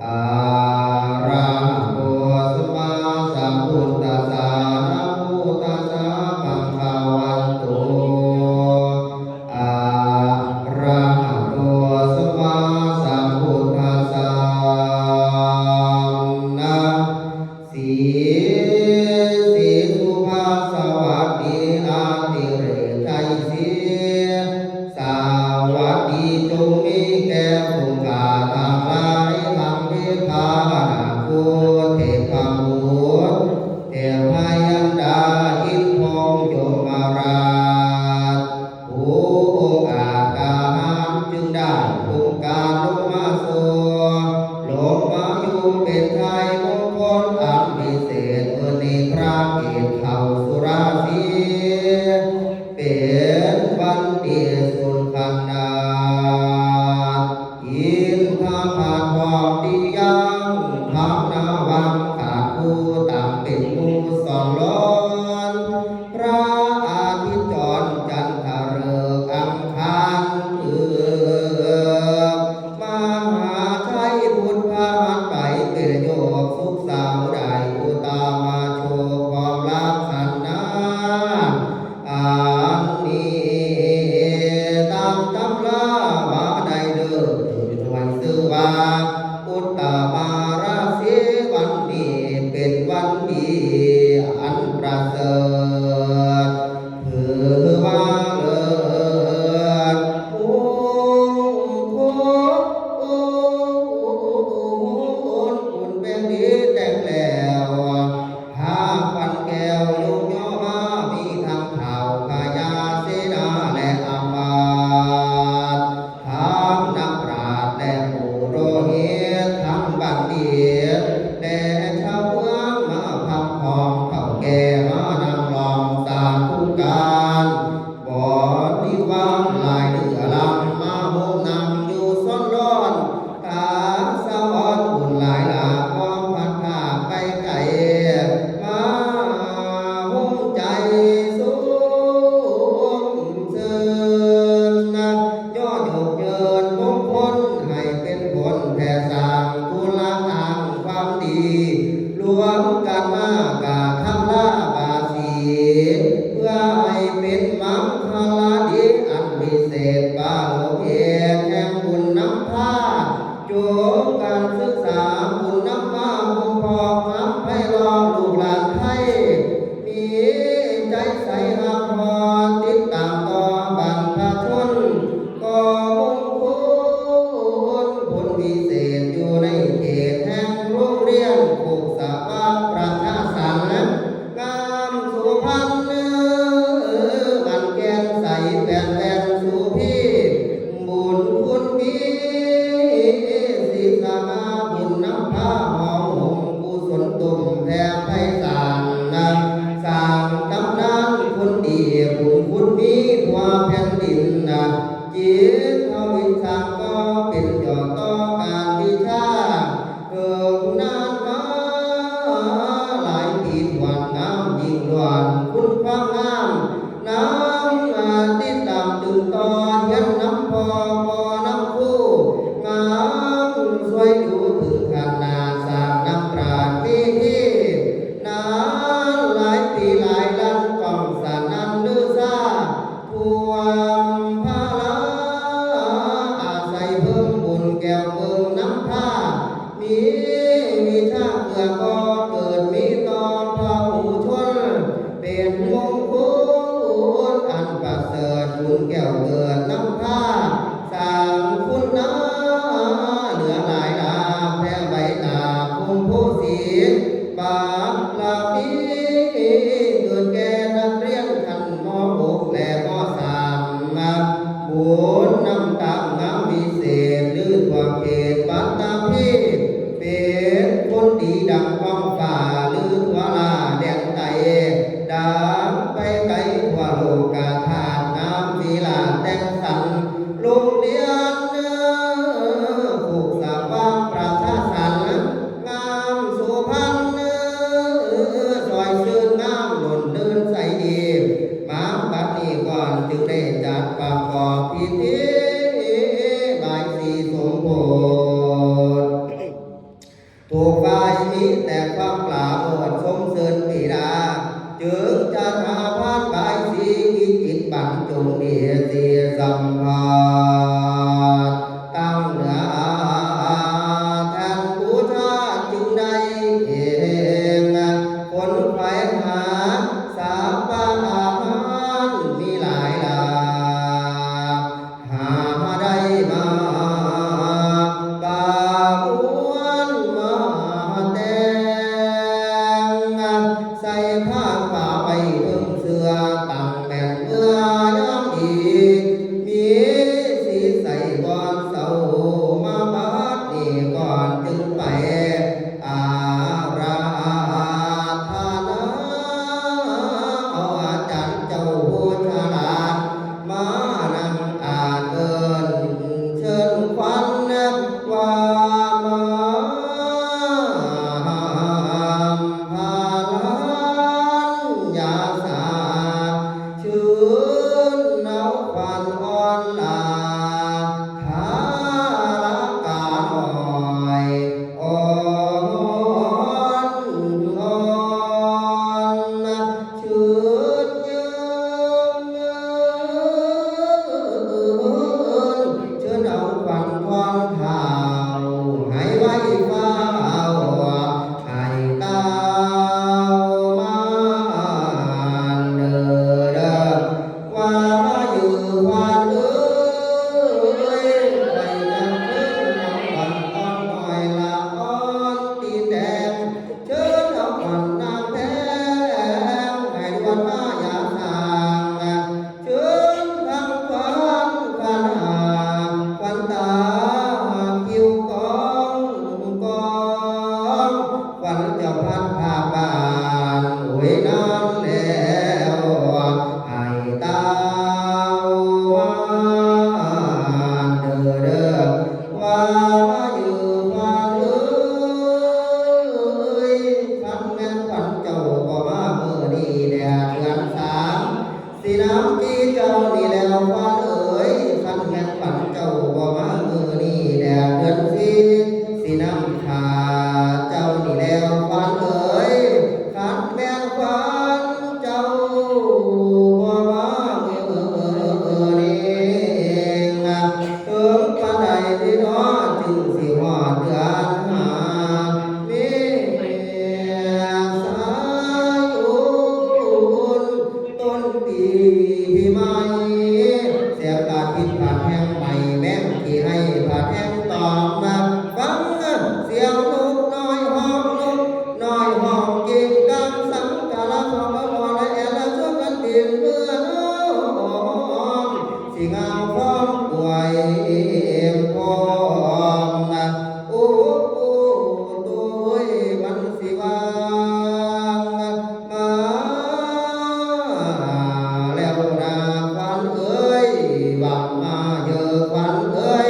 ອະລະຫະໂຕ ສຳມາສຳພຸດທັດສະ ນະໂມຕັດສະ ພະຄະວະໂຕ ອະລະຫະໂຕ ສຳມາສຳພຸດທັດສະ ນະ ສີ ສີສຸພາສະຫວັດດີ ອາຕິເລກໄຊສີ ສະຫວັດດີຈົ່ງມີແກ່ສົງຂ້າທັງຫຼາຍ ທັງເທພານາໂຄດ ເທພະບຸດ ເທພະຍັນດາ ອິນພົມ ຍົມມະລາດ ຜູ້ອົງອາດກ້າຫານຈຶ່ງໄດ້ອົງການລົງມາສູ່ ລົງມາຢູ່ເປັນໄຊມຸງຄຸນອັນວິເສດ ມື້ນີ້ພະເກດເຂົ້າສູ່ລາສີ ເປັນວັນດີສຸນຂະນາດ ອິນທະພາກພ້ອມທີ່ຍັງ ພາກໜ້າວັງຂາດຄູ່ ຕັ້ງເປັນໝູ່ສອນລອນ ພະອາທິດຈອນຈັນທະເລີກອັງຄານເກືອກ ມະຫາໄຊພຸດພະຫັດໄປເປັນໂຍກ ສຸກສາວໄດ້ອຸດຕະມະໂຊກ ພ້ອມລັກຂະນາ ອັນນີ້ຕາມຕຳລາວ່າໄດ້ເລີກ ຖືກໜ່ວຍຊື່ວ່າ ອຸດຕະມາລາສີ ວັນນີ້ເປັນວັນດີອັນປະເສີດ ຖືວ່າເລີດ ໂອ້ໂຫ ໂອ້ໂຫ ໂອ້ໂຫ ໂອ້ໂຫ ໂອ້ໂຫ ໂອ້ໂຫ ໂອ້ໂຫ ແປງດີແຕ່ງແລ້ວ ພາຂວັນແກ້ວຍົກຍໍມາ ມີທັງທ້າວພະຍາເສນາ ແລະ ອາມາດ ທັງນັກປາດ ແລະ ປຸໂຣຫິດ ທັງບັນດິດ ແລະ ຊາວເມືອງ ມາພັກພ້ອມເຖົ້າແກ່ ມານັ່ງລ້ອມສາທຸການ ບໍລິວານຫຼາຍເຫຼືອລຳ ມາໂຮມນັ່ງຢູ່ສອນລອນ ຕາສະອອນບຸນຫຼາຍຫຼາກ ຄວາມພັດພາກໄປໄກ ມາໂຮມໃຈຊົມເຊີນ ຍໍຍົກເຍີນມົງຄົນ ໃຫ້ເປັນຜົນແຜ່ສ້າງ ຄຸນລະອ້າງຄວາມດີ ລວມກັນມາກາທຳລາບາສີ ເພື່ອໃຫ້ເປັນມັງຄະລະດີອັນວິເສດ ປາໂລເພດແຫ່ງບຸນນຳພາ ຈົບການສຶກສາບຸນນຳມາ ຮູ້ພ້ອມນຳໄພເລາະ ລູກຫຼານໄທ ມີໃຈໃສຮັກຮອດ ຕິດຕາມຕໍ່ບັນພະຊົນ ກໍມຸງຄຸນບຸນວິເສດ ຢູ່ໃນເຂດແຫ່ງໂຮງຮຽນໂຄກສະຫວ່າງປະຊາສັນ ງາມສຸພັນເນີ ອັນແກ່ນໃສແປ້ນແວ່ນສຸພີ ບຸນຄຸນມີ ສີສະມາບຸນນຳພາ ຫ້ອມໂຮມກຸສົນ ຕຸ້ມແຜ່ໄພສານນະ ສ້າງຕຳນານຄົນດີ ບຸນຄຸນມີທົ່ວແຜ່ນດິນນະ ຈິດທະວິນສ້າງກໍ່ເປັນຍອດຕໍ່ການວິຊາ ເຖິງນານມາຫຼາຍປີຖ້ວນ ງາມຍິ່ງລ້ວນຄຸນຄວາມງາມ ນຳມາຕິດຕາມຕື່ມຕໍ່ ຮຽນນຳພໍ່ ພໍ່ນຳຄູ ງາມຊ່ວຍຢູ່ເຖິງຂັ້ນໜ້າ ສ້າງນຳປາດມີທີ່ ນານຫຼາຍປີຫຼາຍລັນ ກ້ອງສະໜັ່ນລືຊາ ຖ້ວມພາລາ ອາໄສເພິ່ງບຸນແກ້ວເບິ່ງນຳພາ ມີວິຊາເກື້ອກໍເກີດມີຕໍ່ພະຫູຊົນ ເປັນມຸງຄຸນອັນປະເສີດ ບຸນແກ້ວເກີດນຳພາ ສ້າງຄຸນນາເຫຼືອຫຼາຍຫຼາຍ ຄວາມປາໂມດຊົມຊື່ນປີດາ ຈຶ່ງຈັດຫາພານບາຍສີວິຈິດບັນຈົງເດຊະສຳພາດ ຕັ້ງເໜືອແທ່ນບູຊາຈຶ່ງໄດ້ເອງ ຂົນໄຂຫາສາປະອາຫານມີຫຼາຍຫຼາຍ ຫາໄດ້ມາປະມວນມາແຕ່ງ ໃສ່ຜ້າປ່າໄວ້ເທິງເສື້ອ ຕັ້ງແມ່ນເມື່ອຍາມດີ ມີສີໃສບໍ່ເຊົາ ມາບັດນີ້ກ່ອນຈຶ່ງໄປອາລາທະນາ ເອົາອາຈານເຈົ້າໂພຊະລາດ ມານັ່ງອານເອີ້ນເຊີນຂວັນວ່າ ມາພາລານຢາສາ ເຊີນເອົາຂວັນອ່ອນລາທາລະການ້ອຍ ອ່ອນ ອ່ອນ ເຊີນຍືນ ເຊີນເອົາຂວັນພອນທ້າວ ໃຫ້ໄວຟ້າວ ໃຫ້ຕ່າວມາເດີ ວ່າມາຢູ່ຂວັນເອີຍ ໄປກັບເພິ່ນຂວັນອ່ອນນ້ອຍລະອ່ອນຕີນແດງ ເຊີນເອົາຂວັນນາງແພງ ໃຫ້ດ່ວນມາຢາມສ້າງ ເຊີນທັງຂວັນຂວັນຫາ ຂວັນຕາຄິວກອງກອງ ຂວັນເຈົ້າພັນພາກບ້ານ ໂອຍນານແລ້ວ ໃຫ້ຕ່າວມາເດີ ເດີ ວ່າມາຢູ່ຂວັນເອີຍ ຄັນແມ່ນຂວັນເຈົ້າບໍ່ມາມື້ນີ້ແດ່ເດືອນສາມ ຊິນຳຈີເຈົ້ານີ້ແລ້ວຂວັນເອີຍ ຄັນແມ່ນຂວັນເຈົ້າບໍ່ມາມື້ນີ້ແດ່ເດືອນສີ່ ຊິນຳຂ້າເຈົ້ານີ້ແລ້ວຂວັນເອີຍ ຄັນແມ່ນຂວັນເຈົ້າບໍ່ມາມື້ນີ້ ເຖິງປານໃດເດເນາະ ຈຶ່ງຊິຮອດເດືອນຫ້າເມສາຍນ ຕົ້ນປີທີ່ໃໝ່ ແສງອາທິດພັດແຮງໃໝ່ ແມງຂີ້ໄຮ່ພັດແຮງຕອມມາ ຟັງສຽງນົກນ້ອຍຮ້ອງ ນົກນ້ອຍຮ້ອງກິ້ງກາງ ສັງກາລະຂອງມະມອນ ແລະ ແອນລະຊວນກັນບິນເມືອນ້ອມ ຊິງາມຄວາມອວຍພ້ອມ ໂອ້ ໂອ້ ໂຕຍ ມັນຊິວ່າງມາແລ້ວນາຂວັນເອີຍ ວ່າງມາເດີຂວັນເອີຍ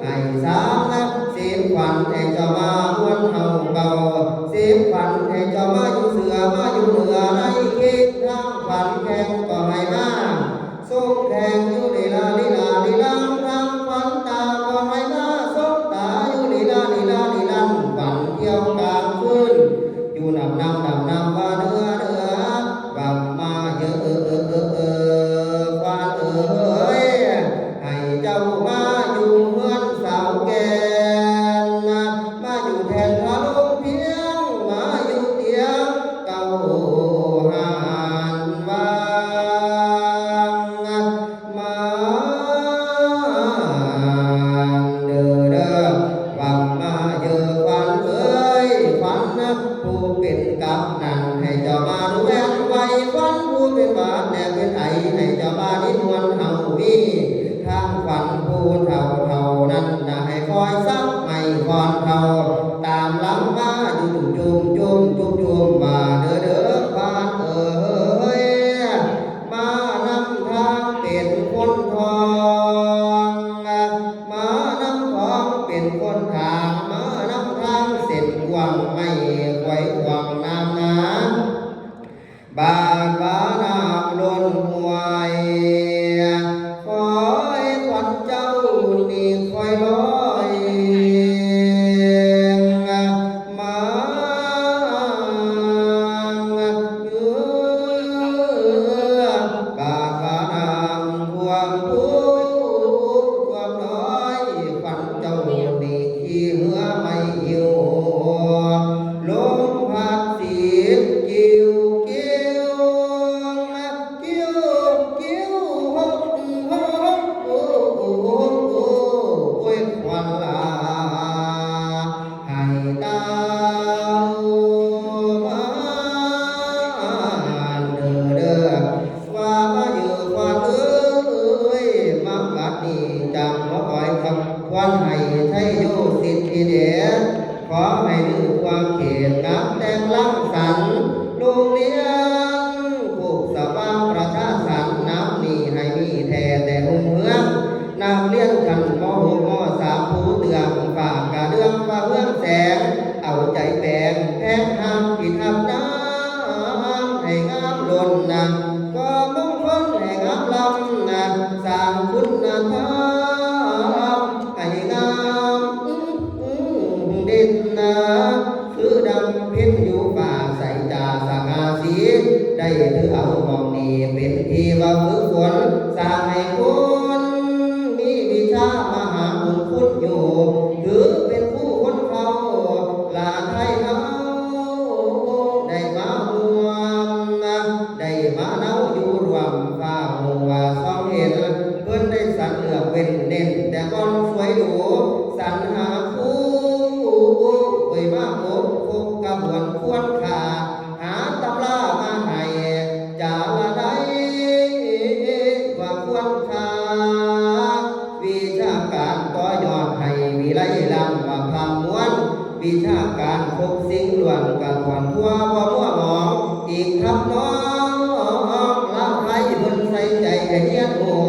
ໃຫ້ສາມສິບຂວັນໃຫ້ເຈົ້າມາຮວນເຮົາເກົ່າ ສິບຂວັນໃຫ້ເຈົ້າມາຢູ່ເສືອ ມາຢູ່ເໜືອໃນເຂດທາງຂວັນແຂ່ງກໍໃຫ້ມາ ຊົງແຂ່ງຢູ່ລີລາລີລາລີລາ ທາງຂວັນຕາກໍໃຫ້ມາຊົງຕາຢູ່ລີລາລີລາລີລາ ຂວັນທ່ຽວກາງຄືນ ຢູ່ນຳນຳນຳນຳວ່າເໜືອເໜືອ ວ່າມາເດີຂວັນເອີຍ ໃຫ້ເຈົ້າມາຢູ່ເຮືອນສາວແກ່ນ ມາຢູ່ແທ່ນທະລົງພຽງ ມາຢູ່ຕຽງເກົ່າຫານວ່າງ ມາເດີ ເດີ ວ່າມາເດີຂວັນເອີຍ ຂວັນນະ ຜູ້ເປັນກັບນັ້ນ ໃຫ້ເຈົ້າມາດູແລໄວ້ ຂວັນຜູ້ເປັນຫວັດແລະເປັນໄອ ໃຫ້ເຈົ້າມານິມວນເຮົາມີ ທາງຂວັນຜູ້ເຖົ້າເທົ່ານັ້ນນະ ໃຫ້ຄອຍສັກໄມ້ຂອນເຂົ້າ ຕາມຫຼັງມາຢູ່ຈຸ້ມໆ ຈຸ້ມໆ ວ່າເດີ ເດີຂວັນເອີຍ ມານຳທາງເປັນຄົນທອງ ມານຳຂອງເປັນຄົນທາງ ມານຳທາງເສັ້ນກວ້າງ ໄມ້ໄຂວ່ຂວາງນ້ຳນາ ບາດວ່ານ້ຳລົ້ນຫ້ວຍ ຄອຍຂວັນເຈົ້ານີ້ຄອຍລອຍ ເຮັດງານແຕ່ງລັງສັນ ໂຮງຮຽນໂຄກສະຫວ່າງປະຊາສັນ ນັບນີ້ໃຫ້ມີແທ້ແຕ່ຮຸ່ງເຮືອງ ນັກຮຽນຊັ້ນ ມໍຫົກ ມໍສາມ ຜູ້ເຕືອງ ຝາກກະເລື່ອງຟ້າເຮືອງແສງ ເອົາໃຈແປງແພງຮາງ ຄິດຮັບນາມໃຫ້ງາມລົ້ນນະ ກໍ່ມົງຄົນໃຫ້ງາມລ້ຳນະ ສ້າງຄຸນນະທຳໃຫ້ງາມເດັ່ນນະ ຄືດັ່ງເພັນຢູ່ຟ້າໃສຈ້າສະຫງ່າສີ ໄດ້ຖືເອົາໝ່ອງນີ້ເປັນທີ່ວ່າຝຶກຝົນ ສ້າງໃຫ້ຄົນມີວິຊາມະຫາບຸນຄຸນຢູ່ ຖືເປັນຄູຄົນເຖົ້າຫຼ້າໄທເຮົາ ໄດ້ມາຮ່ວມນະ ໄດ້ມາເນົາຢູ່ຮ່ວມ ພາຮູ້ວ່າສ່ອງເຫັນ ເພິ່ນໄດ້ສັນເລືອກເວັ້ນເນັ້ນ ແຕ່ກ່ອນສວຍດູ ສັນຫາຄູ ໂອ້ຍ ມາປົກປົກກະບວນຄວນຄ່າ ຫາຕຳລາມາໃຫ້ຈາລະໄນ ວ່າຄວນຄ່າ ວິຊາການຕໍ່ຍອດໃຫ້ວິໄລລ້ຳວ່າພາກມ່ວນ ວິຊາການຄົບສິ່ງລ້ວນກະຖ້ວນທົ່ວບໍ່ມົວໝອງ ອີກທັບນ້ອງລາວໄທເພິ່ນໃສ່ໃຈໃຫ້ຮຽນຮູ້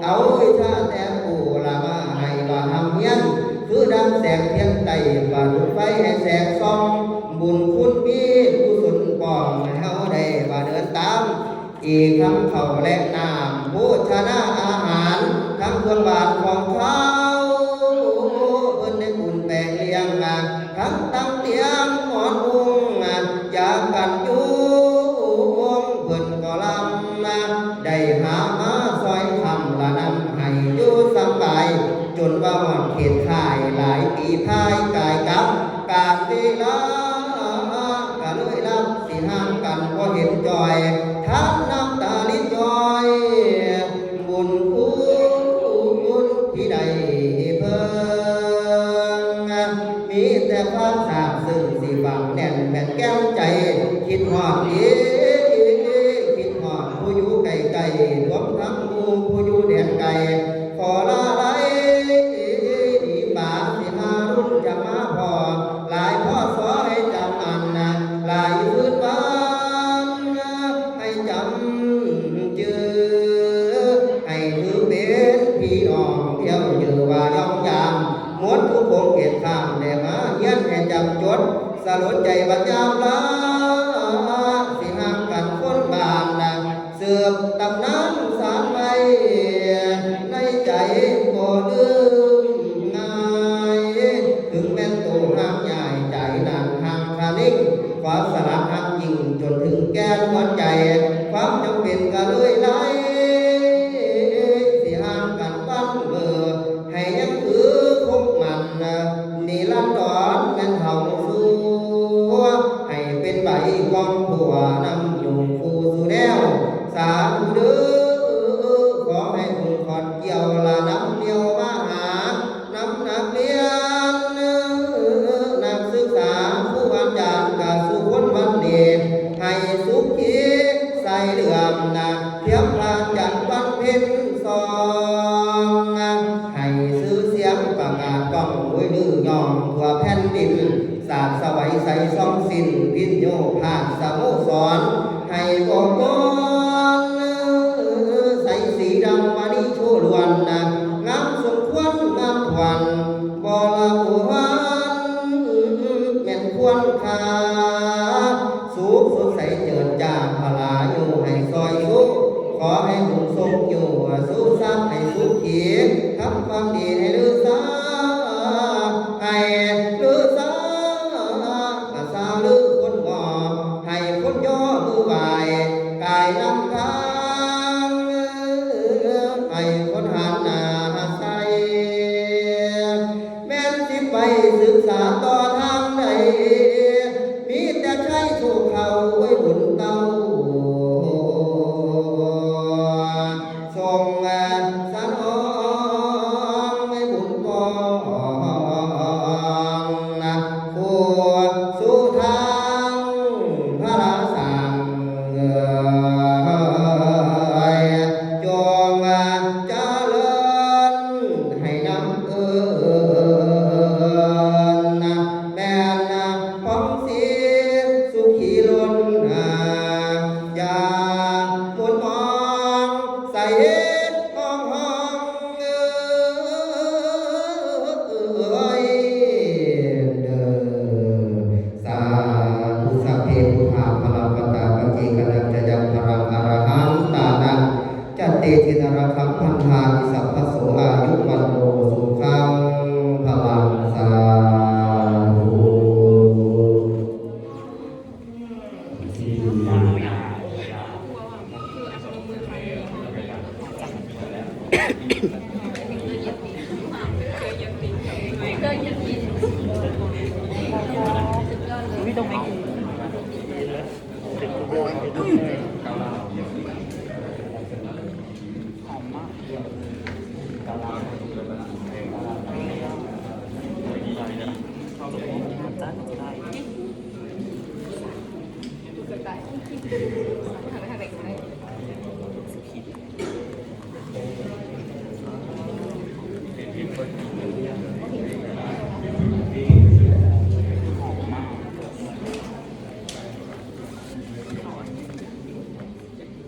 ເອົາວິຊາແຕ່ປູລະມາໃຫ້ວ່າຮ່ຳຮຽນ ຄືດັ່ງແສງທຽນໃຕ້ປະດຸກໄຟໃຫ້ແສງສ່ອງ ບຸນຄຸນມີກຸສົນປ້ອງໃຫ້ເຮົາໄດ້ວ່າເດີນຕາມ ອີກທັງເຂົ້າແລະນ້ຳ ໂພຊະນາອາຫານ ທັງເຄື່ອງຫວານຂອງຄາວ ເພິ່ນໄດ້ປຸງແປງລ້ຽງ ທັງຕັ້ງຕຽງໝອນມຸງ ຢາກັນຍຸງ ເພິ່ນກໍລຳ ໄດ້ຫາມາຊ່ອຍຄ້ຳລະນຳໃຫ້ຢູ່ສຳບາຍ ຈົນວ່າຮອດເຂດຄ້າຍ ຫຼາຍປີພາຍກາຍກັບ ການເວລາກະເລີຍລັບ ຊິຫ່າງກັນບໍ່ເຫັນຈ່ອຍ ທັງນ້ຳຕາລິນຍ້ອຍ ບຸນຄຸນທີ່ໄດ້ເພິ່ງ ມີແຕ່ຄວາມຊາບຊຶ້ງ ຊິຝັງແໜ້ນແມ່ນແກ່ນໃຈ ຄິດຮອດເອ ຄິດຮອດຜູ້ຢູ່ໃກ້ໆ ລວມທັງໝູ່ຜູ້ຢູ່ແດນໄກ ຂໍລາໄລໜີປ່າ ສິຫາລຸນຈະມາພໍ້ ຫຼາຍພໍ້ຊໍໃຫ້ຈຳອັນນະ ຫຼາຍຄືນວັນໃຫ້ຈຳຈື່ ໃຫ້ຖືເປັນພີ່ນ້ອງ ທ່ຽວເຍີວ່າຍ່ອງຢາມ ໝົດທຸກຂົງເຂດຂ້າມ ໄດ້ມາຮຽນໃຫ້ຈຳຈົດ ສະຫຼົດໃຈບັດຍາມລາ ຊິຫ່າງກັນຄົນບ້ານນະ ເສີບຕຳນານສານໄວ້ໃນໃຈບໍ່ລືມງ່າຍ ເຖິງແມ່ນໂຕຫ່າງຍ້າຍໃຈນັ້ນຫ່າງຄະເນັງ ຄວາມສະຫຼາດຮັກຍິ່ງຈົນເຖິງແກ່ນຫົວໃຈ ຄວາມຈຳເປັນກະເລີຍໄລ ຊິຫ່າງກັນວັນເມີ ໃຫ້ຍັງຄືຄົງໝັ້ນນິລັນດອນແມ່ນເຖົ້າສູ່ ໃຫ້ເປັນໃບກອງຜົວນຳຢູ່ຄູ່ສູ່ແນວ ສາທຸເດີ ຂໍໃຫ້ອົງຂອດກ່ຽວລະນຳນຽວມາຫາ ນຳນັກຮຽນ ນັກສຶກສາ ຄູອາຈານກະສູ່ຄົນວັນນີ້ ໃຫ້ສຸຂີສາຍເຫຼືອມນະ ທຽມພະຈັນວັນເພັນສ່ອງ ໃຫ້ຊື່ສຽງປະກາດກ້ອງໂອຍລືຍ້ອງທົ່ວແຜ່ນດິນ ສາດສະໄຫວໃສສ່ອງສິ້ນ ພິນໂຍພາດສະໂມສອນ ໃຫ້ບໍ່ກອນໃສສີດຳມະນີໂຊລວນນະ ງາມສົມຄວນງາມທວນ ບໍລະບູຮານແມ່ນຄວນຄ່າ ສຸກສົດໃສເຈີດຈ້າພະລາຢູ່ໃຫ້ຊອຍຊູ ຂໍໃຫ້ບຸນຊົງຢູ່ຊູຊັບໃຫ້ສຸຂີ ທຳຄວາມດີໃຫ້ລືຊາ ໃຫ້ລືຊາ ກະຊາລືຄົນງໍ ໃຫ້ຄົນຍໍມືໄຫວ້ ກາຍນຳທາງ ໃຫ້ຄົນຫັນໜ້າໃສ ແມ່ນຊິໄປສຶກສາຕໍ່ທາງໃດ ມີແຕ່ໄຊໂຊກເຂົ້າອວຍບຸນເຕົ້າ ສົ່ງສະໜອງໃຫ້ບຸນກອງ ຄູ່ສູ່ທາງພະລາສ້າງ ເອີຍ ຈົ່ງຈະເລີນໃຫ້ນຳເອີນ ແມ່ນຂອງສີ ຕ້ອງໃຫ້ກິນ ຫອມມາກ ຈັດໄປ.